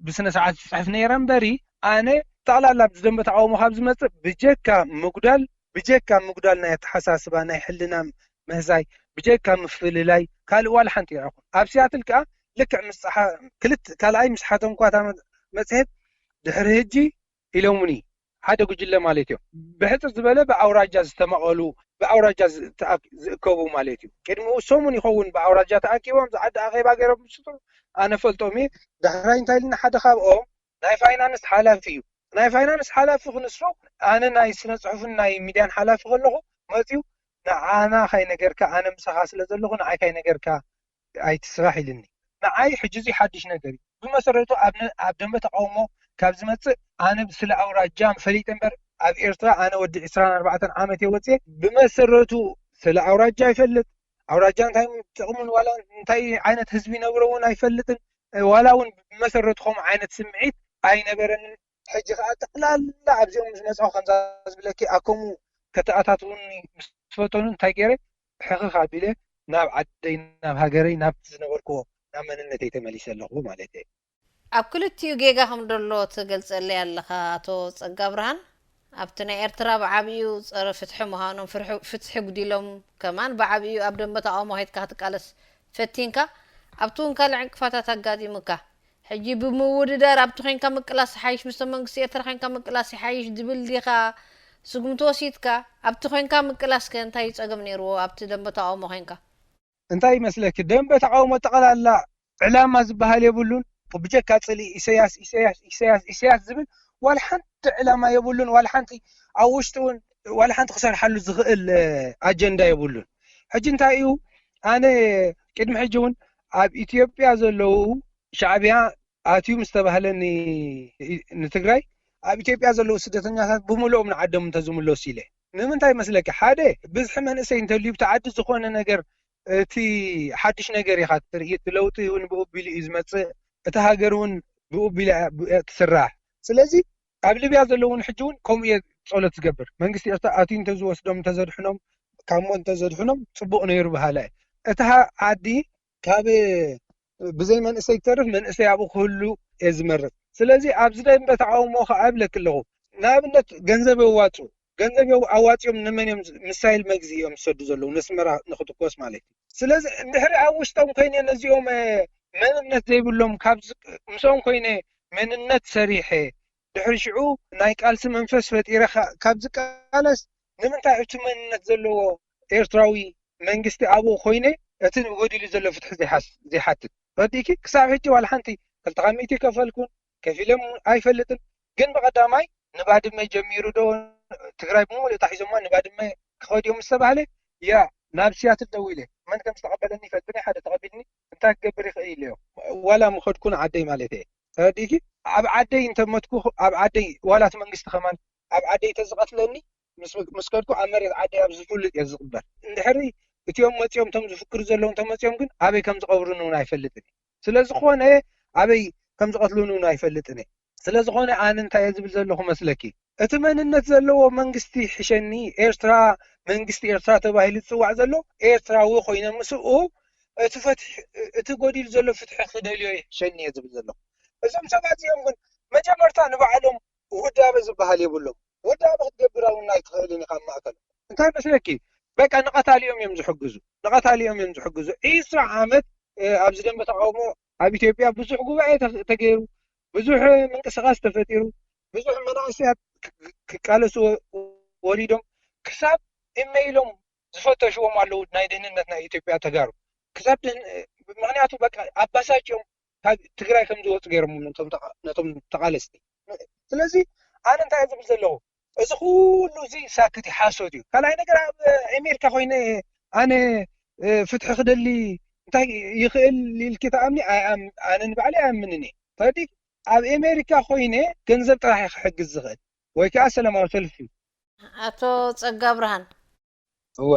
ብስነ ስርዓት ዝጽሕፍ ነይረ እምበሪ፣ ኣነ ጠቕላላ ኣብዚ ደንበ ተቓውሞ ካብ ዝመጽእ ብጀካ ምጉዳል፣ ብጀካ ምጉዳል ናይ ኣተሓሳስባ፣ ናይ ሕልና ምህዛይ፣ ብጀካ ምፍልላይ ካልእ ዋላ ሓንቲ ኣይረኹን። ኣብ ሲያትል ከኣ ልክዕ ምስ ጸሓ-፣ ክልተ፣ ካልኣይ ምስ ሓተምኳ እታ መ-፣ መጽሔት ድሕሪ ሕጂ ኢሎምኒ፣ ሓደ ጉጅለ ማለት እዮም። ብሕጽር ዝበለ ብኣውራጃ ዝተመቐሉ፣ ብኣውራጃ ዝተኣክ-፣ ዝእከቡ ማለት እዩ። ቅድሚኡ ሰሙን ይኸውን ብኣውራጃ ተኣኪቦም ዝዓዲ ኣኼባ ገይሮም ምስጡ ኣነ ፈልጦም እየ። ዳሕራይ እንታይ ኢልና ሓደ ካብኦም ናይ ፋይናንስ ሓላፊ እዩ። ናይ ፋይናንስ ሓላፊ ክንሱ ኣነ ናይ ስነ ጽሑፍን ናይ ሚድያን ሓላፊ ከለኹ መጽዩ ንዓና ካይነገርካ ኣነ ምሳኻ ስለ ዘለኹ ንዓይ ካይነገርካ ኣይትስራሕ ኢልኒ። ንዓይ ሕጂ እዚ ሓድሽ ነገር እዩ። ብመሰረቱ ኣብ ነ-፣ ኣብ ደንበ ተቃውሞ ካብ ዝመጽእ ኣነ ስለ ኣውራጃ ፈሊጠ እምበር ኣብ ኤርትራ ኣነ ወዲ ዕስራን ኣርባዕተን ዓመት እየ ወጽየ። ብመሰረቱ ስለ ኣውራጃ ይፈልጥ፣ ኣውራጃ እንታይ ጥቕሙን ዋላ እንታይ ዓይነት ህዝቢ ይነብሮ እውን ኣይፈልጥን። ዋላ እውን ብመሰረቱ ከምኡ ዓይነት ስምዒት ኣይነበረንን። ሕጂ ከዓ ጠቕላላ ኣብዚኦም ምስ መፅኡ ከምዛ ዝብለኪ ኣከሙ ከተኣታትውኒ ምስ ፈተኑ እንታይ ገይረ ሕኽኽ ኣቢለ ናብ ዓደይ ናብ ሃገረይ ናብቲ ዝነበርክዎ ናብ መንነተይ ተመሊሰ ኣለኹ ማለት እየ። ኣብ ክልቲኡ ጌጋ ከም ደሎ ትገልጸለይ ኣለኻ ኣቶ ጸጋብርሃን። ኣብቲ ናይ ኤርትራ ብዓቢኡ ጸረ ፍትሒ ምዃኖም ፍርሒ-፣ ፍትሒ ጉዲሎም ከማን ብዓቢኡ ኣብ ደንበ ተቃውሞ ከይድካ ክትቃለስ ፈቲንካ ኣብቲ እውን ካልእ ዕንቅፋታት ኣጋጢሙካ። ሕጂ ብምውድዳር ኣብቲ ኮይንካ ምቅላስ ይሓይሽ፣ ምስቶም መንግስቲ ኤርትራ ኮይንካ ምቅላስ ይሓይሽ ዝብል ዲኻ ስጉምቲ ወሲድካ? ኣብቲ ኮይንካ ምቅላስከ እንታይ ጸገም ነይርዎ? ኣብቲ ደንበ ተቃውሞ ኮይንካ እንታይ ይመስለኪ? ደንበ ተቃውሞ ጠቕላላ ዕላማ ዝበሃል የብሉን። ብጀካ ጽልኢ ኢሰያስ፣ ኢሰያስ፣ ኢሰያስ፣ ኢሰያስ ዝብል ዋላ ሓንቲ ዕላማ የብሉን። ዋላ ሓንቲ ኣብ ውሽጢ እውን ዋላ ሓንቲ ክሰርሓሉ ዝኽእል፣ እ፣ ኣጀንዳ የብሉን። ሕጂ እንታይ እዩ? ኣነ ቅድሚ ሕጂ እውን ኣብ ኢትዮጵያ ዘለዉ ሻዕብያ ኣትዩ ምስ ተባህለ ን-፣ ንትግራይ ኣብ ኢትዮጵያ ዘለዉ ስደተኛታት ብምልኦም ንዓዶም እንተዝምለሱ ኢለ። ንምንታይ መስለኪ? ሓደ ብዝሒ መንእሰይ እንተልዩ ብቲ ዓዲ ዝኾነ ነገር እቲ ሓድሽ ነገር ኢኻ ትርኢ። እቲ ለውጢ እውን ብኡ ኣቢሉ እዩ ዝመጽእ። እታ ሃገር እውን ብኡ ኣቢላ እያ ትስራሕ። ስለዚ ኣብ ሊብያ ዘለዉ እውን ሕጂ እውን ከምኡ እየ ጸሎት ዝገብር። መንግስቲ ኤርትራ ኣትዩ እንተዝወስዶም እንተዘድሕኖም ካብ ሞት እንተዘድሕኖም ጽቡቕ ነይሩ በሃላይ እየ። እታ ዓዲ ካብ ብዘይ መንእሰይ ክተርፍ መንእሰይ ኣብኡ ክህሉ እየ ዝመርጽ። ስለዚ ኣብዚ ደንበ ተቃውሞ ከኣ እብለኪ ኣለኹ። ንኣብነት ገንዘብ የዋጽኡ። ገንዘብ የው-፣ ኣዋጺኦም ንመን እዮም ዝ-፣ ሚሳይል መግዝኢ እዮም ዝሰዱ ዘለዉ ነስመራ ንክትኮስ ማለት እዩ። ስለዚ እንድሕሪ ኣብ ውሽጦም ኮይነ ነዚኦም፣ እ፣ መንነት ዘይብሎም ካብ ዝ-፣ ምስኦም ኮይነ መንነት ሰሪሐ ድሕሪ ሽዑ ናይ ቃልሲ መንፈስ ፈጢረ ካ-፣ ካብ ዝቃለስ ንምንታይ እቲ መንነት ዘለዎ ኤርትራዊ መንግስቲ ኣብኡ ኮይነ እቲ ጎዲሉ ዘሎ ፍትሒ ዘይሓስ-፣ ዘይሓትት? ረዲእኪ? ክሳብ ሕጂ ዋላ ሓንቲ ክልተ ሚእቲ ከፈልኩን ከፊሎም ኣይፈልጥን። ግን ብቐዳማይ ንባድመ ጀሚሩ ዶ ትግራይ ብምሉእ ጣሒዞማ ንባድመ ክኸድዮም ምስ ተባህለ፣ ያ ናብ ሲያትል ደዊለ መን ከም ዝተቐበለኒ ይፈልጥን ሓደ ተቐቢልኒ እንታይ ክገብር ይኽእል ኢለዮ። ዋላ ምኸድኩን ዓደይ ማለት እየ። ተረዲእኪ? ኣብ ዓደይ እንተመትኩ ኣብ ዓደይ ዋላ እቲ መንግስቲ ከማን ኣብ ዓደይ ተዝቐትለኒ ምስ ከድኩ ኣብ መሬት ዓደይ ኣብ ዝፍሉጥ እየ ዝቕበር። እንድሕሪ እቲኦም መፂኦም እቶም ዝፍክሩ ዘለዉ እንተመፂኦም ግን ኣበይ ከም ዝቐብሩኒ እውን ኣይፈልጥን እየ። ስለዝኾነ ኣበይ ከም ዝቐትሉኒ እውን ኣይፈልጥን እየ። ስለዝኾነ ኣነ እንታይ እየ ዝብል ዘለኹ መስለኪ? እቲ መንነት ዘለዎ መንግስቲ ይሕሸኒ፣ ኤርትራ መንግስቲ ኤርትራ ተባሂሉ ዝፅዋዕ ዘሎ ኤርትራዊ ኮይነ ምስኡ እቲ ፈትሒ እቲ ጎዲሉ ዘሎ ፍትሒ ክደልዮ ይሕሸኒ እየ ዝብል ዘለኹ። እዞም ሰባት እዚኦም ግን መጀመርታ ንባዕሎም ውዳበ ዝበሃል የብሎም። ውዳበ ክትገብር እውን ኣይትኽእልን ኢኻ ኣብ ማእከሎም። እንታይ መስለኪ? በቃ ንቐታሊኦም እዮም ዝሕግዙ። ንቐታሊኦም እዮም ዝሕግዙ። ዒስራ ዓመት ኣብዚ ደንበ ተቃውሞ ኣብ ኢትዮጵያ ብዙሕ ጉባኤ ተገይሩ፣ ብዙሕ ምንቅስቃስ ተፈጢሩ፣ ብዙሕ መናእሰያት ክቃለሱ ወሪዶም ክሳብ ኢመይሎም ዝፈተሽዎም ኣለዉ ናይ ደህንነት ናይ ኢትዮጵያ ተጋሩ ክሳብ ምክንያቱ በቃ ኣባሳጭኦም ካብ ትግራይ ከም ዝወፁ ገይሮም ነቶም ተቃለስቲ። ስለዚ ኣነ እንታይ ዝብል ዘለኹ እዚ ኩሉ እዚ ሳክት ሓሶት እዩ። ካልኣይ ነገር ኣብ ኣሜሪካ ኮይነ ኣነ ፍትሒ ክደሊ እንታይ ይኽእል ኢልኪ ተኣምኒ? ኣነ ንባዕለይ ኣይኣምንን እየ። ተረዲእኪ? ኣብ ኣሜሪካ ኮይነ ገንዘብ ጥራሕ እየ ክሕግዝ ዝኽእል ወይ ከዓ ሰላማዊ ሰልፊ። ኣቶ ጸጋ ብርሃን እወ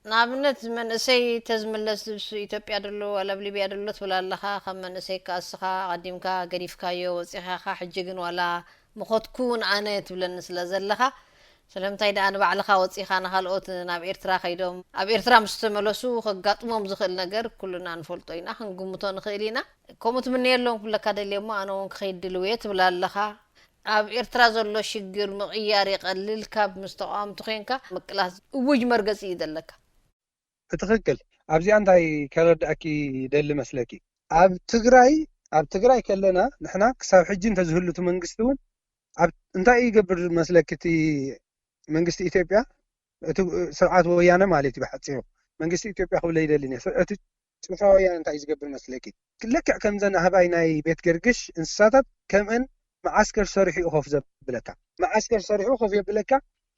ንኣብነት መንእሰይ ተዝምለስ ልብሱ ኢትዮጵያ ደሎ ዋላ ኣብ ሊብያ ደሎ ትብል ኣለኻ። ከም መንእሰይ ከኣ እስኻ ኣቐዲምካ ገዲፍካዮ ወጺኻ ኢኻ። ሕጂ ግን ዋላ ምኸድኩ እውን ኣነ ትብለኒ ስለ ዘለኻ ስለምንታይ ደኣ ንባዕልኻ ወጺኻ ንኻልኦት ናብ ኤርትራ ከይዶም ኣብ ኤርትራ ምስ ተመለሱ ከጋጥሞም ዝኽእል ነገር ኩልና ንፈልጦ ኢና ክንግምቶ ንኽእል ኢና። ከምኡ ትምነየሎም ክብለካ ደልየ እሞ ኣነ እውን ክኸይድ ድልው እየ ትብል ኣለኻ። ኣብ ኤርትራ ዘሎ ሽግር ምቕያር ይቐልል ካብ ምስ ተቓወምቲ ኮንካ ምቅላስ እውጅ መርገጺ እዩ ዘለካ። ብትኽክል ኣብዚኣ እንታይ ከረድኣኪ ደሊ መስለኪ ኣብ ትግራይ ኣብ ትግራይ ከለና ንሕና ክሳብ ሕጂ እንተዝህሉ እቲ መንግስቲ እውን እንታይ ይገብር መስለኪ እቲ መንግስቲ ኢትዮጵያ እቲ ስርዓት ወያነ ማለት እዩ ብሓፂሩ መንግስቲ ኢትዮጵያ ክብለ ይደልን እቲ ጭፍራ ወያነ እንታይ እዩ ዝገብር መስለኪ? ልክዕ ከምዘን ኣህባይ ናይ ቤት ገርግሽ እንስሳታት ከምእን መዓስከር ሰሪሑ እዩ ኮፍ ዘብለካ። መዓስከር ሰሪሑ ኮፍ የብለካ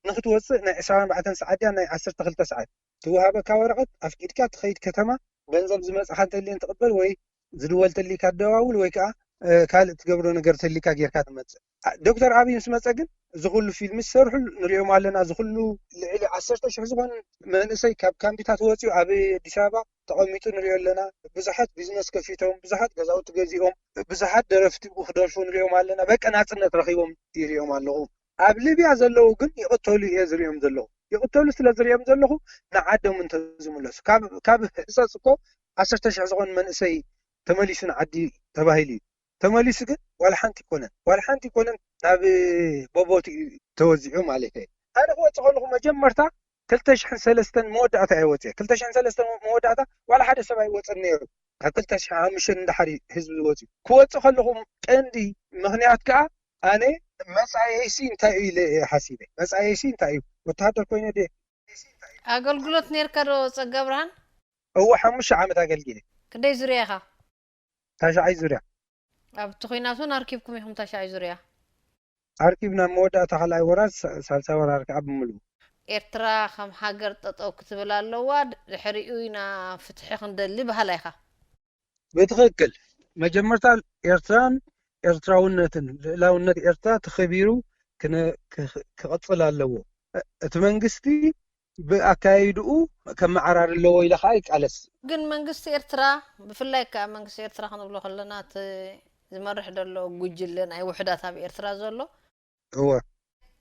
ንክትወፅእ ናይ ዕስራን ኣርባዕተን ሰዓት ድያ ናይ ዓሰርተ ክልተ ሰዓት ትወሃበካ ወረቐት ኣፍቂድካ ትኸይድ ከተማ ገንዘብ ዝመፅኻ እንተልየን ትቕበል ወይ ዝድወል ተሊካ ትደዋውል ወይ ከዓ ካልእ ትገብሮ ነገር ተሊካ ጌርካ ትመፅእ። ዶክተር ኣብይ ምስ መፀ ግን እዚ ኩሉ ፊልም ዝሰርሑ ንሪኦም ኣለና። እዚ ኩሉ ልዕሊ ዓሰርተ ሽሕ ዝኾን መንእሰይ ካብ ካምቢታት ወፂኡ ኣብ ኣዲስ ኣበባ ተቐሚጡ ንሪኦ ኣለና። ብዙሓት ቢዝነስ ከፊቶም፣ ብዙሓት ገዛውቲ ገዚኦም፣ ብዙሓት ደረፍቲ ክደርፉ ንሪኦም ኣለና። በቃ ናፅነት ረኺቦም ይሪኦም ኣለኹ። ኣብ ሊብያ ዘለዉ ግን ይቕተሉ እየ ዝሪኦም ዘለኹ። ይቕተሉ ስለ ዝሪኦም ዘለኹ ንዓዶም እንተዝምለሱ ካብ ካብ ህፀፅ እኮ ዓሰርተ ሽሕ ዝኾን መንእሰይ ተመሊሱ ንዓዲ ተባሂሉ እዩ። ተመሊሱ ግን ዋላ ሓንቲ ይኮነን ዋላ ሓንቲ ይኮነን ናብ ቦቦት እዩ ተወዚዑ ማለት እየ። ኣነ ክወፅእ ከለኹ መጀመርታ ክልተ ሽሕን ሰለስተን መወዳእታ እየ ወፅየ። ክልተ ሽሕን ሰለስተን መወዳእታ ዋላ ሓደ ሰብ ኣይወፅን ነይሩ። ካብ ክልተ ሽሕን ሓሙሽተን እንዳሓር እዩ ህዝቢ ዝወፅዩ። ክወፅእ ከለኹ ቀንዲ ምክንያት ከዓ ኣነ መፃኢየይሲ እንታይ እዩ ኢለ እየ ሓሲበ። መፃኢየይሲ እንታይ እዩ ወተሃደር ኮይነ ድየ ኣገልግሎት ነርካ ዶ ጸጋ ብርሃን? እወ ሓሙሽተ ዓመት ኣገልጊለ። ክንደይ ዙርያ ኢኻ? ታሽዓይ ዙርያ። ኣብቲ ኹናት እውን ኣርኪብኩም ኢኹም ታሽዓይ ዙርያ? ኣርኪብና መወዳእታ ካልኣይ ወራር ሳልሳይ ወራር ከዓ ብምሉኡ። ኤርትራ ከም ሃገር ጠጠው ክትብል ኣለዋ፣ ድሕሪኡ ኢና ፍትሒ ክንደሊ በሃላይ ኢኻ። ብትኽክል መጀመርታ ኤርትራን ኤርትራውነትን ልእላውነት ኤርትራ ተኸቢሩ ክነ- ክኽ- ክቕጽል ኣለዎ። እቲ መንግስቲ ብኣካያይድኡ ከመዓራሪ ኣለዎ ኢለ ከዓ ይቃለስ። ግን መንግስቲ ኤርትራ ብፍላይ ከዓ መንግስቲ ኤርትራ ክንብሎ ከለና እቲ ዝመርሕ ዘሎ ጉጅለ ናይ ውሕዳት ኣብ ኤርትራ ዘሎ እወ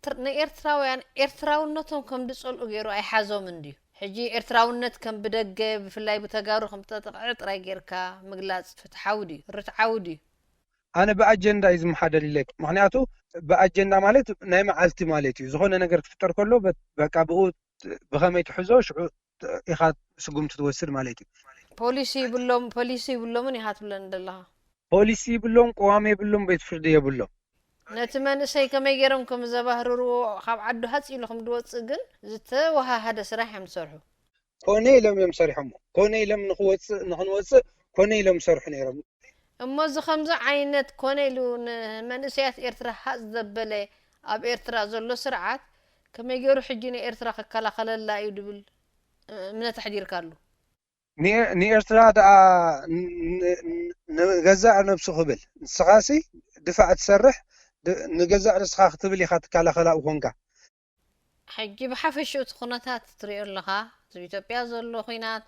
ትር- ንኤርትራውያን ኤርትራውነቶም ከም ዝጸልኡ ገይሩ ኣይሓዞምን ድዩ? ሕጂ ኤርትራውነት ከም ብደገ ብፍላይ ብተጋሩ ከም ተጠቕዐ ጥራይ ጌርካ ምግላጽ ፍትሓዊ ድዩ? ርትዓዊ ድዩ? ኣነ ብኣጀንዳ እዩ ዝመሓደር ኢለኪ። ምክንያቱ ብኣጀንዳ ማለት ናይ መዓልቲ ማለት እዩ። ዝኾነ ነገር ክፍጠር ከሎ በ- በቃ ብኡ ብኸመይ ትሕዞ ሽዑ ኢኻ ስጉምቲ ትወስድ ማለት እዩ። ፖሊሲ ይብሎም ፖሊሲ ይብሎምን ኢኻ ትብለኒ ዘለኻ። ፖሊሲ ይብሎም፣ ቅዋም የብሎም፣ ቤት ፍርዲ የብሎም። ነቲ መንእሰይ ከመይ ገይሮም ከም ዘባህርርዎ ካብ ዓዱ ሃፅ ኢሉ ከም ዝወፅእ ግን ዝተወሃሃደ ስራሕ እዮም ዝሰርሑ። ኮነ ኢሎም እዮም ሰሪሖሞ። ኮነ ኢሎም ንክወፅእ ንክንወፅእ ኮነ ኢሎም ይሰርሑ ነይሮም። እሞ እዚ ከምዚ ዓይነት ኮነ ኢሉ ንመንእሰያት ኤርትራ ሃፅ ዘበለ ኣብ ኤርትራ ዘሎ ስርዓት ከመይ ገይሩ ሕጂ ንኤርትራ ክከላኸለላ እዩ ድብል እምነት ኣሕዲርካሉ? ንኤርትራ ደኣ ንገዛእ ነብሱ ክብል ንስኻሲ ድፋዕ ትሰርሕ ንገዛእ ርእስኻ ክትብል ኢኻ ትከላኸላ ኮንካ። ሕጂ ብሓፈሽኡ እቲ ኩነታት ትሪኦ ኣለኻ። እዚ ኢትዮጵያ ዘሎ ኩናት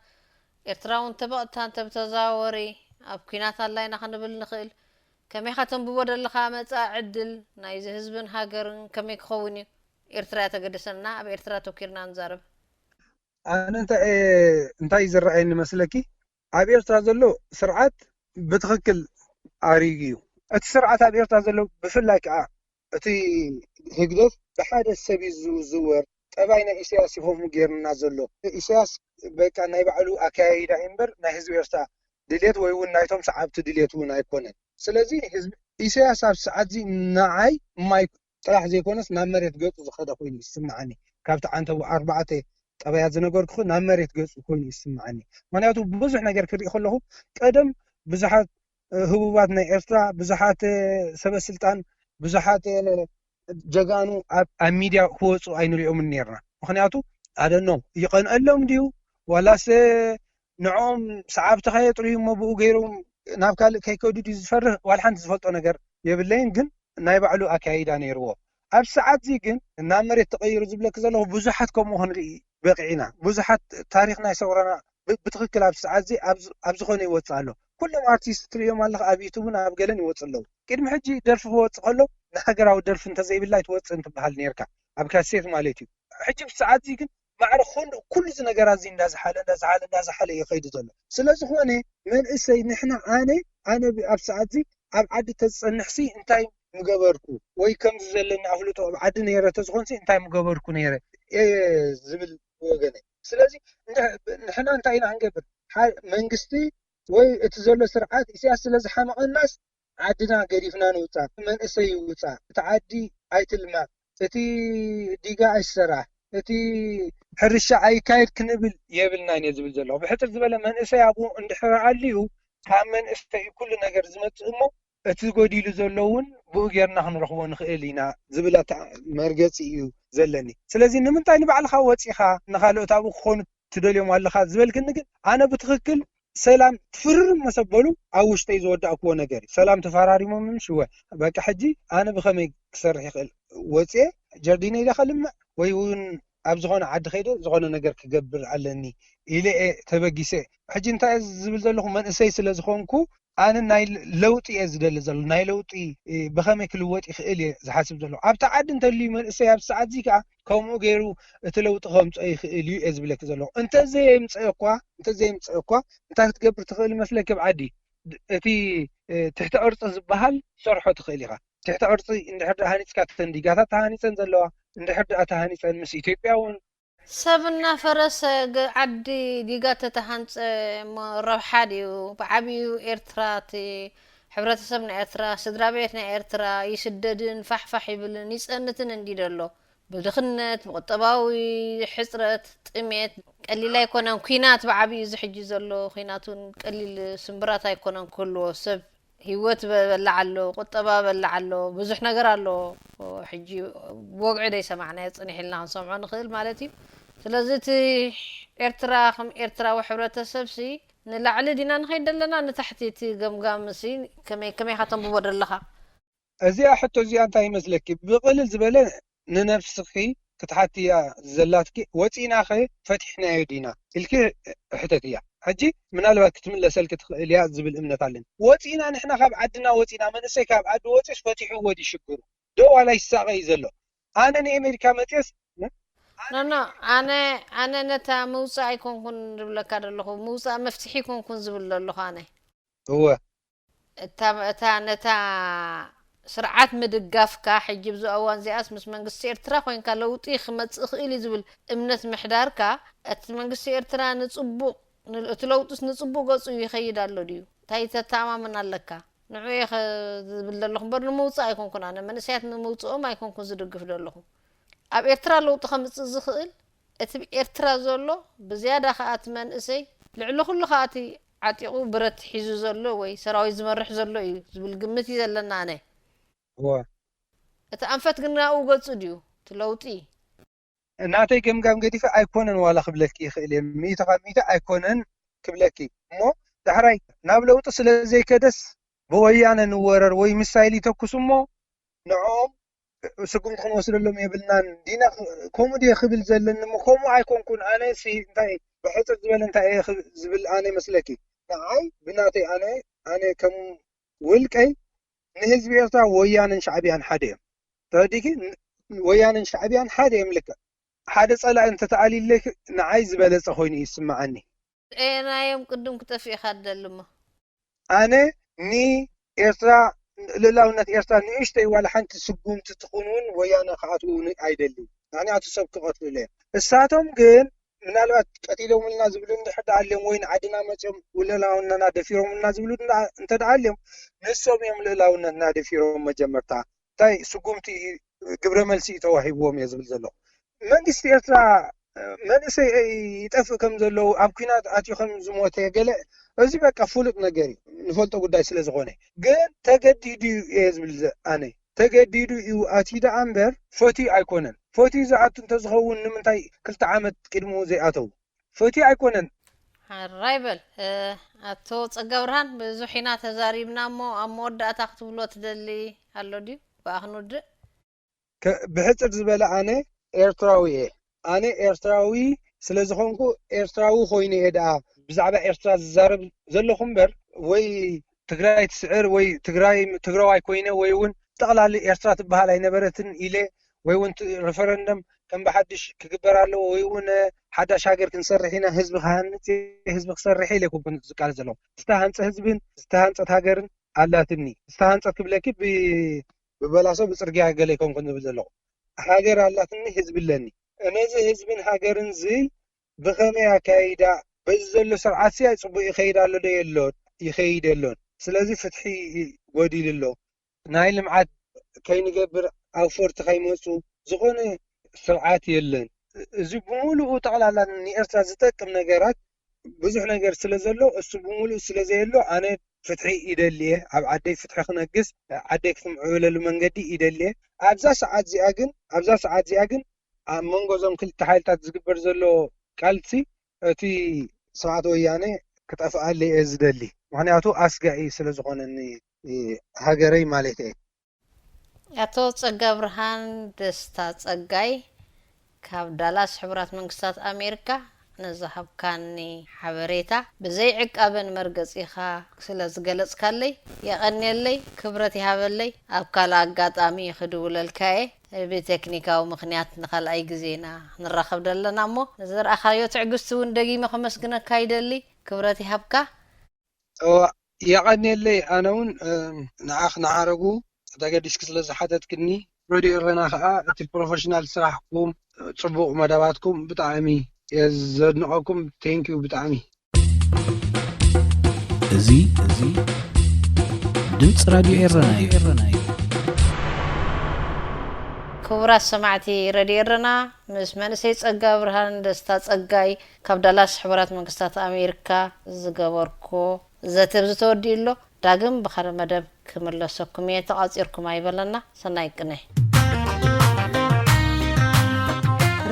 ኤርትራ እውን ተበቕታ እንተብተዘዋወሪ ኣብ ኩናት ኣላ ኢና ክንብል ንኽእል። ከመይ ካተንብቦ ደለኻ መጻ ዕድል ናይዚ ህዝብን ሃገርን ከመይ ክኸውን እዩ? ኤርትራ እያ ተገድሰና። ኣብ ኤርትራ ተኪርና ንዛረብ። ኣነ እንታይ ዝረኣየኒ መስለኪ፣ ኣብ ኤርትራ ዘሎ ስርዓት ብትኽክል ኣሪጉ እዩ። እቲ ስርዓት ኣብ ኤርትራ ዘሎ ብፍላይ ከዓ እቲ ህግደፍ ብሓደ ሰብ እዩ ዝዝወር። ጠባይ ናይ ኢሳያስ ይኸምኡ ገይርና ዘሎ። ኢሳያስ በቃ ናይ ባዕሉ ኣካያይዳ እምበር ናይ ህዝቢ ኤርትራ ድሌት ወይ እውን ናይቶም ሰዓብቲ ድሌት እውን ኣይኮነን። ስለዚ ህዝቢ ኢሳያስ ኣብ ሰዓት እዚ ንዓይ ማይ ጥራሕ ዘይኮነስ ናብ መሬት ገጹ ዝኸደ ኮይኑ ይስምዓኒ። ካብቲ ዓንተቡ ኣርባዕተ ጠባያት ዝነገርኩኺ ናብ መሬት ገጹ ኮይኑ ይስምዓኒ። ምክንያቱ ብዙሕ ነገር ክርኢ ከለኹ ቀደም ብዙሓት ህቡባት ናይ ኤርትራ ብዙሓት ሰበ ስልጣን ብዙሓት ጀጋኑ ኣብ ሚድያ ክወፁ ኣይንሪኦምን ነርና። ምክንያቱ ኣደኖም ይቀንአሎም ድዩ ዋላስ ንዕኦም ሰዓብቲ ከየጥርዩ እሞ ብኡ ገይሮም ናብ ካልእ ከይከዱ ድዩ ዝፈርህ ዋላ ሓንቲ ዝፈልጦ ነገር የብለይን። ግን ናይ ባዕሉ ኣካይዳ ነይርዎ። ኣብ ሰዓት እዚ ግን ናብ መሬት ተቐይሩ ዝብለኪ ዘለኹ ብዙሓት ከምኡ ክንርኢ በቂዕና። ብዙሓት ታሪኽ ናይ ሰውራና ብትኽክል ኣብ ሰዓት እዚ ኣብ ዝኾነ ይወፅእ ኣሎ። ኩሎም ኣርቲስት ትርእዮም ኣለኻ ኣብ ዩቱብን ኣብ ገለን ይወፁ ኣለዉ። ቅድሚ ሕጂ ደርፊ ክወፅእ ከሎ ንሃገራዊ ደርፊ እንተዘይብላ ኣይትወፅእን ትበሃል ነርካ ኣብ ካሴት ማለት እዩ። ሕጂ ብሰዓት እዚ ግን ማዕረ ክንዱ ኩሉ እዚ ነገራት እዚ እንዳዝሓለ እንዳዝሓለ እንዳዝሓለ እዩ ከይዱ ዘሎ። ስለዝኾነ መንእሰይ ንሕና ኣነ ኣነ ኣብ ሰዓት እዚ ኣብ ዓዲ ተዝፀንሕሲ እንታይ ምገበርኩ ወይ ከምዚ ዘለኒ ኣፍልጦ ኣብ ዓዲ ነይረ ተዝኾንሲ እንታይ ምገበርኩ ነይረ እየ ዝብል ብወገነይ። ስለዚ ንሕና እንታይ ኢና ክንገብር? መንግስቲ ወይ እቲ ዘሎ ስርዓት ኢሳያስ ስለዝሓመቐናስ ዓድና ገዲፍና ንውፃእ፣ መንእሰይ ይውፃእ፣ እቲ ዓዲ ኣይትልማዕ፣ እቲ ዲጋ ኣይሰራሕ፣ እቲ ሕርሻ ኣይካየድ ክንብል የብልናን እየ ዝብል ዘለኹ። ብሕፅር ዝበለ መንእሰይ ኣብኡ እንድሕር ኣልዩ ካብ መንእሰይ ኩሉ ነገር ዝመፅእ እሞ እቲ ጎዲሉ ዘሎ እውን ብኡ ጌርና ክንረኽቦ ንኽእል ኢና ዝብል ኣታ መርገፂ እዩ ዘለኒ። ስለዚ ንምንታይ ንባዕልኻ ወፂኻ ንኻልኦት ኣብኡ ክኾኑ ትደልዮም ኣለኻ ዝበልክኒ ግን ኣነ ብትኽክል ሰላም ትፍርርም መሰበሉ ኣብ ውሽጠይ ዝወዳእክዎ ነገር እዩ። ሰላም ተፈራሪሞም ምሽ ወ በቃ ሕጂ ኣነ ብኸመይ ክሰርሕ ይኽእል ወፅየ ጀርዲነ ኢለ ከልምዕ ወይ እውን ኣብ ዝኾነ ዓዲ ከይደ ዝኾነ ነገር ክገብር ኣለኒ ኢለ እየ ተበጊሰ። ሕጂ እንታይ ዝብል ዘለኹ መንእሰይ ስለ ዝኾንኩ ኣነ ናይ ለውጢ እየ ዝደሊ ዘሎ ናይ ለውጢ ብኸመይ ክልወጥ ይኽእል እየ ዝሓስብ ዘለኹ ኣብቲ ዓዲ እንተልዩ መንእሰይ ኣብ ሰዓት እዚ ከዓ ከምኡ ገይሩ እቲ ለውጢ ከምፀኦ ይኽእል እዩ እየ ዝብለኪ ዘለኹ። እንተዘየምፀ እኳ እንተዘየምፀ እኳ እንታይ ክትገብር ትኽእል መስለኪ? ኣብ ዓዲ እቲ ትሕቲ ቅርፂ ዝበሃል ሰርሖ ትኽእል ኢኻ። ትሕቲ ቅርፂ እንድሕር ደኣ ሃኒፅካ ተንዲጋታት ተሃኒፀን ዘለዋ እንድሕር ደኣ ተሃኒፀን ምስ ኢትዮጵያ እውን ሰብ እናፈረሰ ዓዲ ዲጋ ተተሃንፀ እሞ ረብሓ ድዩ? ብዓብዩ ኤርትራ እቲ ሕብረተሰብ ናይ ኤርትራ ስድራ ቤት ናይ ኤርትራ ይስደድን ፋሕፋሕ ይብልን ይፀንትን እንዲ ደሎ ብድኽነት ብቁጠባዊ ሕፅረት ጥሜት ቀሊል ኣይኮነን። ኩናት ብዓብዩ እዚ ሕጂ ዘሎ ኩናት እውን ቀሊል ስምብራት ኣይኮነን ክህልዎ ሰብ ህይወት በላዕ ኣሎ፣ ቁጠባ በላዕ ኣሎ፣ ብዙሕ ነገር ኣሎ። ሕጂ ወግዒ ደይ ሰማዕናዮ ጽኒሕ ኢልና ክንሰምዖ ንኽእል ማለት እዩ። ስለዚ እቲ ኤርትራ ከም ኤርትራዊ ሕብረተሰብ ሲ ንላዕሊ ዲና ንኸይድ ደለና ንታሕቲ እቲ ገምጋም ሲ ከመይ ከመይ ኢኻ ተንብቦ ደለኻ? እዚኣ ሕቶ እዚኣ እንታይ ይመስለኪ? ብቕልል ዝበለ ንነብስኺ ክትሓትያ ዘላትኪ ወፂእናኸ ፈቲሕናዮ ዲና ኢልኪ ሕተትያ። ሕጂ ምናልባት ክትምለሰልኪ ትኽእል እያ ዝብል እምነት ኣለኒ። ወፂእና ንሕና ካብ ዓድና ወፂእና መንእሰይ ካብ ዓዲ ወፂስ ፈቲሕዎ ድዩ ሽግሩ? ዶ ዋላ ይሳቐ እዩ ዘሎ? ኣነ ንኤሜሪካ መፅየስ ኖኖ ኣነ ኣነ ነታ ምውፃእ ኣይኮንኩን ዝብለካ ዘለኹ ምውፃእ መፍትሒ ኣይኮንኩን ዝብል ዘለኹ ኣነ እወ እታ እታ ነታ ስርዓት ምድጋፍካ ሕጂ ብዚ እዋን እዚኣስ ምስ መንግስቲ ኤርትራ ኮይንካ ለውጢ ክመጽእ ይኽእል እዩ ዝብል እምነት ምሕዳርካ እቲ መንግስቲ ኤርትራ ንጽቡቕ እቲ ለውጥስ ንጽቡቕ ገጹ ይኸይድ ኣሎ ድዩ እንታይ ተተኣማምን ኣለካ ንዑ እየ ዝብል ዘለኹ እምበር ንምውጻእ ኣይኮንኩን ኣነ መንእሰያት ንምውጽኦም ኣይኮንኩን ዝድግፍ ዘለኹ ኣብ ኤርትራ ለውጢ ከምጽእ ዝኽእል እቲ ኤርትራ ዘሎ ብዝያዳ ከኣ እቲ መንእሰይ ልዕሊ ኩሉ ከኣ እቲ ዓጢቑ ብረት ሒዙ ዘሎ ወይ ሰራዊት ዝመርሕ ዘሎ እዩ ዝብል ግምት እዩ ዘለና ኣነ። እወ። እቲ ኣንፈት ግን ናብኡ ገጹ ድዩ እቲ ለውጢ? ናተይ ገምጋም ገዲፈ ኣይኮነን ዋላ ክብለኪ ይኽእል እየ። ሚእቲ ካብ ሚእቲ ኣይኮነን ክብለኪ እሞ፣ ዳሕራይ ናብ ለውጢ ስለ ዘይከደስ፣ ብወያነ ንወረር ወይ ሚሳይል ይተኩስ እሞ፣ ንዕኦም ስጉምቲ ክንወስደሎም የብልናን ዲና። ከምኡ ድየ ክብል ዘለኒ እሞ፣ ከምኡ ኣይኮንኩን። ኣነ ሲ እንታይ ብሕፅር ዝበለ እንታይ እየ ክብ- ዝብል ኣነ መስለኪ? ንዓይ ብናተይ ኣነ ኣነ ከም ውልቀይ ንህዝቢ ኤርትራ ወያነን ሻዕብያን ሓደ እዮም። ተረዲኪ? ን- ወያነን ሻዕብያን ሓደ እዮም። ልክዕ ሓደ ጸላኢ እንተተኣልዩለይ ንዓይ ዝበለጸ ኮይኑ እዩ ዝስምዓኒ። ኣየናዮም ቅድም ክጠፍእ ኢኻ ትደሊ እሞ? ኣነ ንኤርትራ ልእላውነት ኤርትራ ንእሽተይ ዋላ ሓንቲ ስጉምቲ ትኹን እውን ወያነ ክኣትዉ ን- ኣይደልን። ምክንያቱ ሰብ ክቐትሉለ እዮም። እሳቶም ግን ምናልባት ቀቲሎምልና ዝብሉ እንድሕር ደኣ ኣልዮም ወይ ንዓድና መፅዮም ልእላውነትና ደፊሮምልና ዝብሉ እንዳ- እንተ ደኣ ኣልዮም ንሶም እዮም ልእላውነትና ደፊሮም መጀመርታ እንታይ ስጉምቲ ግብረ መልሲ እዩ ተዋሂብዎም እየ ዝብል ዘለኹ። መንግስቲ ኤርትራ መንእሰይ ይጠፍእ ከም ዘለዉ ኣብ ኲናት ኣትዩ ከም ዝሞተ ገለ እዚ በቃ ፍሉጥ ነገር እዩ ንፈልጦ ጉዳይ ስለ ዝኾነ ግን ተገዲዱ እዩ እየ ዝብል ዘ- ኣነ ተገዲዱ እዩ ኣትዩ ደኣ እምበር ፈትዩ ኣይኮነን ፈትዩ ዝኣቱ እንተዝኸውን ንምንታይ ክልተ ዓመት ቅድምኡ ዘይኣተዉ ፈትዩ ኣይኮነን ሓራይ በል እ፣ ኣቶ ጸጋብርሃን ብዙሕ ኢና ተዛሪብና እሞ ኣብ መወዳእታ ክትብሎ ትደሊ ኣሎ ድዩ? ብኣ ክንውድእ። ከ- ብሕፅር ዝበለ ኣነ ኤርትራዊ እየ ኣነ ኤርትራዊ ስለ ዝኾንኩ ኤርትራዊ ኮይኑ እየ ደኣ ብዛዕባ ኤርትራ ዝዛረብ ዘለኹ እምበር ወይ ትግራይ ትስዕር ወይ ትግራይ ትግራዋይ ኮይነ ወይ እውን ጠቕላሊ ኤርትራ ትበሃል ኣይነበረትን ኢለ ወይ እውን ት- ሪፈረንደም ከም ብሓድሽ ክግበር ኣለዎ ወይ እውን ሓዳሽ ሃገር ክንሰርሕ ኢና ህዝቢ ክሃንፅ ህዝቢ ክሰርሕ ኢለ ኣይኮንኩን ዝቃለስ ዘለኹ ዝተሃንፀ ህዝብን ዝተሃንፀት ሃገርን ኣላትኒ ዝተሃንፀት ክብለኪ ብ- ብበላሶ ብፅርግያ ገለ ኣይኮንኩን ዝብል ዘለኹ ሃገር ኣላትኒ ህዝቢ ኣለኒ ነዚ ህዝብን ሃገርን ዝይ ብኸመይ ኣካይዳ በዚ ዘሎ ስርዓት ሲ ፅቡቅ ይኸይድ ኣሎ ዶ የሎ ይኸይድ የሎን ስለዚ ፍትሒ ጎዲሉ ኣሎ ናይ ልምዓት ከይንገብር ኣውፈርቲ ከይመፁ ዝኾነ ስርዓት የለን እዚ ብምሉኡ ጠቕላላ ንኤርትራ ዝጠቅም ነገራት ብዙሕ ነገር ስለ ዘሎ እሱ ብምሉእ ስለ ዘየሎ ኣነ ፍትሒ ይደሊ እየ ኣብ ዓደይ ፍትሒ ክነግስ ዓደይ ክትምዕብለሉ መንገዲ ይደሊ እየ ኣብዛ ሰዓት እዚኣ ግን ኣብዛ ሰዓት እዚኣ ግን ኣብ መንጎ እዞም ክልተ ሓይልታት ዝግበር ዘሎ ቃልሲ እቲ ስርዓት ወያነ ክጠፍኣለይ እየ ዝደሊ ምክንያቱ ኣስጋኢ ስለ ዝኾነኒ ሃገረይ ማለት እየ ኣቶ ጸጋብርሃን ደስታ ጸጋይ ካብ ዳላስ ሕቡራት መንግስታት ኣሜሪካ ንዝሃብካኒ ሓበሬታ ብዘይ ዕቃበን መርገጺኻ ስለ ዝገለጽካለይ የቐንየለይ ክብረት ይሃበለይ ኣብ ካልእ ኣጋጣሚ ክድውለልካ እየ ብቴክኒካዊ ምኽንያት ንኻልኣይ ግዜና ንራኸብ ደለና እሞ ንዝረኣኻዮ ትዕግስቲ እውን ደጊመ ከመስግነካ ይደሊ ክብረት ይሃብካ እዋ የቐንየለይ ኣነ እውን ንዓኽ ንዓረጉ ተገዲስኪ ስለ ዝሓተትክኒ ረድዮ ኤረና ከዓ እቲ ፕሮፌሽናል ስራሕኩም ፅቡቕ መደባትኩም ብጣዕሚ እየ ዘድንቐኩም ቴንኪዩ ብጣዕሚ እዚ እዚ ድምፂ ራድዮ ኤረና እዩ። ክቡራት ሰማዕቲ ረድዮ ኤረና ምስ መንእሰይ ጸጋ ብርሃን ደስታ ጸጋይ ካብ ዳላስ ሕቡራት መንግስታት ኣሜሪካ ዝገበርኩ ዘተ ኣብዚ ተወዲኡ ኣሎ ዳግም ብካልእ መደብ ክምለሰኩም እየ ተቋፂርኩም ኣይበለና ሰናይ ቅነ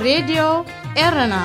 ሬድዮ ኤረና